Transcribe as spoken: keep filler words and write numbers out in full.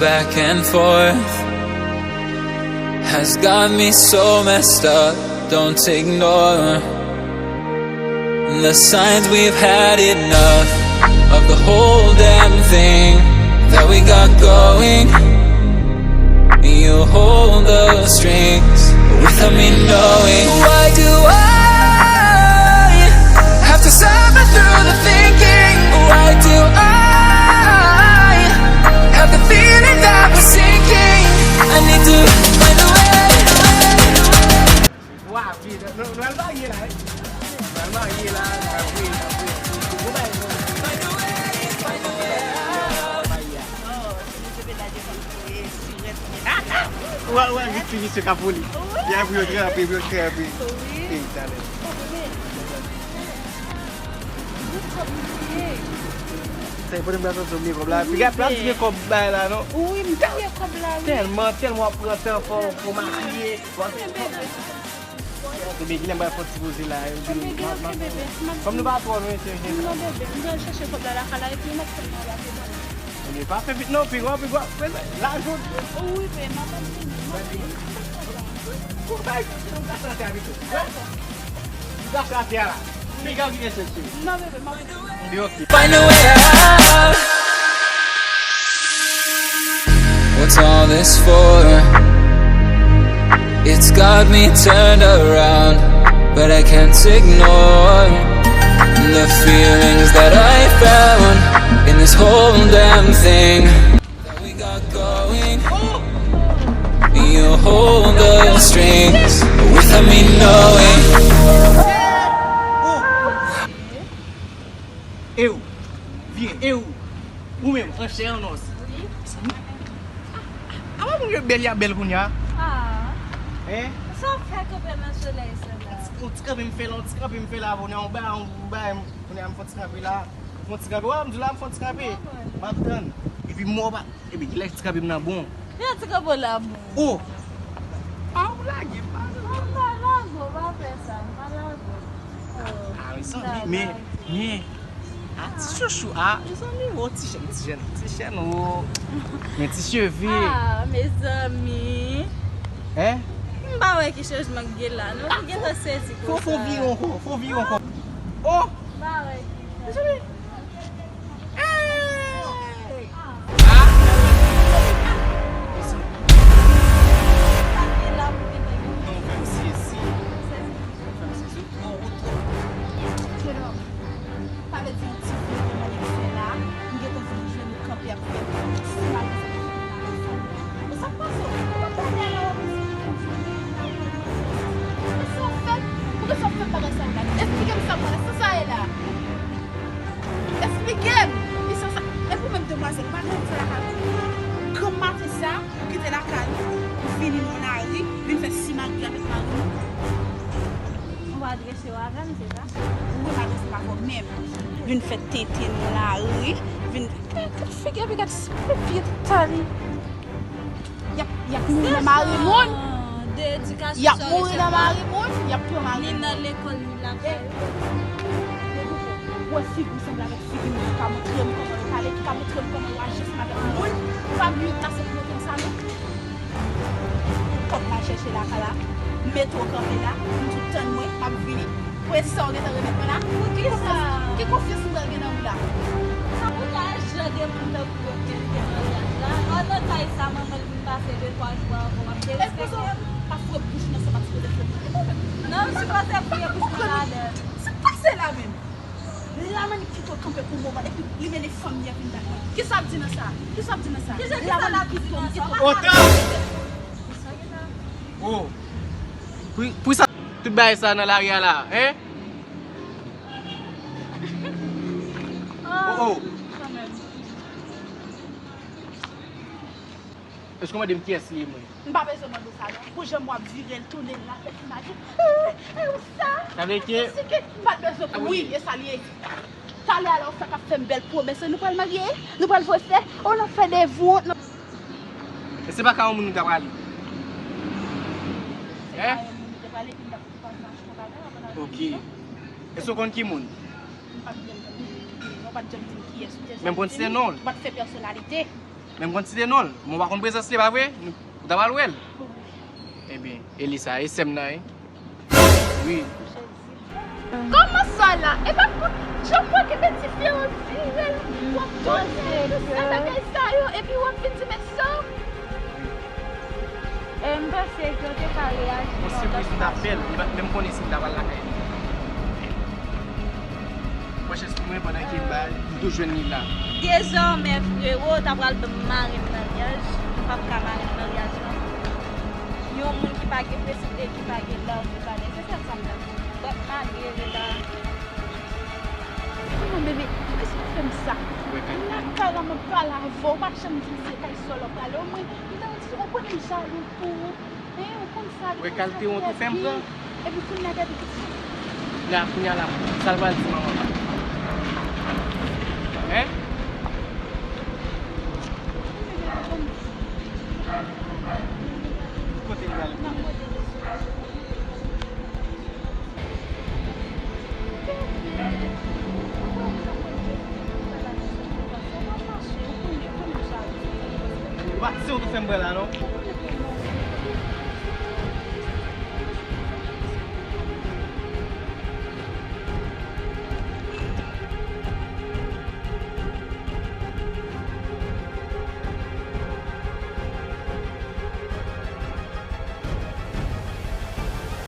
Back and forth has got me so messed up. Don't ignore the signs we've had enough of the whole damn thing that we got going. You hold the strings without me knowing. Why do I have to suffer through the thinking? Why do I have the feeling that we're sinking? I need to find a way. Wa, wi, nou, nou al marye la, wi. Nou al marye la, apre, apre. Bon, bay, bon. Ou wè, ou wè, vit fini se ka pou li. Wi. Epi apre yo tranpe, epi yo tranpe. Wi. Ey, talè. Sa e pote m pral sòti sou mye kòb la. Piga pral ti mye kòb bay la, non? Wi, m te mye kòb la, wi. Tèlman, tèlman w ap pran tan fò, fò marye. Bebe, kilè m pral fè ti poze la? Kòm nou pa twò lwen, se jen. Non, bebe, m pral chache kòb la lakay la, epi m ap fè nan la, bebe. Ebyen, pa fè vit non, pi gwa, pi gwa. Lajan. Wi, bebe, m ap vini, m ap vini. Ou bay, ou ka chante avèk ou. Ou ka chante a la. Pi gwa, ki gen chèche. Non, bebe, m ap vini. Find a way out. What's all this for? It's got me turned around, but I can't ignore the feelings that I found in this whole damn thing that we got going. You hold the strings without me knowing. E ou? Vye, e ou? Ou menm, an chè, an os. Wi. Mezanmi. A, a, a, a, moun yo bèl, y ap bèl kounye a. Ah. Hein? Sa w fè kanpe nan solèy sa la? On ti kanpe m fè la, on ti kanpe m fè la, kounye a, on ba, on ba, kounye a, m fè on ti kanpe la. M fè on ti kanpe, wè, m di w la, m fè on ti kanpe. M ap tann. Epi m wè w pa Epi kilè ti kanpe m nan bon? Kilè ti kanpe w la bon? Oh! Ah, ou lage m, pa lage m. M pa lage w, pa fè sa, m pa lage w. Oh, ah, mezanmi, men, men, ah, ti chouchou, ah, mezanmi, oh, ti jèn, ti jèn, ti jèn, oh. Men ti cheve. Ah, mezanmi. Hein? M pa wè ki chanjman k gen la, non, m gentan sezi konsa. Fò, fò vire ankò, fò vire ankò. Oh! M pa wè ki chanjman. Mezanmi. Hey! Ah! Mezanmi. Non, fè m sezi. Fè m sezi. Oh, ou twò. Jeune homme, pa vle di yon ti vye mannyè k fè la, m gentan vin jwenn ou kanpe ap fè si malgre sa k fè la. Sa k pase w? Ou pa t gade a la w ap di. Poukisa w fè, poukisa w fè bagay sa yo la? Esplike m sa mwen, sa sa ye la? Esplike m! Li sa sa, epi w menm demwazèl, pa gen sa lakay ou. Granm maten sa, ou kite lakay ou, ou vini nan lari, vin fè simagri avèk mari w. Ou adrese w avè m, se sa? Ou pa adrese m avè w menm. Vin fè tenten nan lari, vin, gad figi, epi gad vye tali. Y ap, y ap mouri nan mari moun. Y ap mouri nan mari moun. Y ap pran mari moun. Ni nan lekòl, ni lakay. Ou wè figi w sanble avèk figi moun ki ka montre m kòman yo pale, ki ka montre m kòman yo aji ansanm avèk moun. Ou pa bliye pase pou montre m sa, non? Kòb m al chèche lakay la, m mete w kanpe la, m di w tann mwen, m ap vini. Pou sa w gentan remèt mwen la? Pou ki sa? Ki konfyans m pral gen nan ou la? Sa pou ta jan de moun tankou yo ki te maryaj la? An nan kay sa, manman l vin pase de twa jou avan, w ap derespekte m? Pa foure bouch nan sa w pa sipoze foure. Non, m sipoze foure bouch mwen ladan l. Sa k pase la menm? Lamann kite w kanpe pou moman, epi li mennen fanm li an vin bat mwen. Kisa w ap di nan sa? Kisa w ap di nan sa? Lamann kite w, m kite w. Otan! Oh! Pou, pou sa, tout bagay sa nan lari a la, hein? Oh, oh. Èske w mande m kiyès li ye, mwen? M pa bezwen mande w sa, non. Pou jan w ap vire l, tounen l la, fè ti maji. Eh, eh, ou sa? Sa vle ke... Si ke m pa t bezwen pou wi, e sa l ye. Talè a la, ou fèk ap fè m bèl pwomès, nou pral marye, nou pral voye flè, oh, n ap fè devou, non. E se pa ka yon moun nou ta prale? Hein? Ok. Èske w konn ki moun? M pa t janm di m kiyès ou te. Men m konn se non l. Ou pa t fè pèsonalite. Men m konn site non l, men w pa konn prezans li, pa vre? Ou ta pral wè l. Ebyen, e li sa, e sè m nan, wi. Wi. Kòman sa la? E pa pou jan pou kenbe ti fi an vire l pou ap tounen tout sa bagay sa yo epi w ap vin di men sa. E m panse ke w te ka reyaji. Yon sipriz m t ap fè l, li pa t menm konnen si m ta pral lakay li. Mwen chans pou mwen pandan ke m ba l, m tou jwenn li la. Dezòmè frewo, ta pral ban m mare m nan lyaj. M p ap ka mare m nan lyaj lan. Yon moun ki pa gen prensip e ki pa gen lòm e valè. Se sèl sa m ta di. Bat malere la. Non bebe, kisa w fè m sa? Lakay la mwen pral avè w, pa janm di m se kay sòl w ap prale. Mwen, m ta di w konnen m jalou pou ou. Hein, ou konn sa. Wè kalite wont ou fè m pran. Epi kounye a gade kisa. La, kounye a la, sa l pral di manman m? Hein? Kote l pral? Ou pa si w tou fè m pran la non.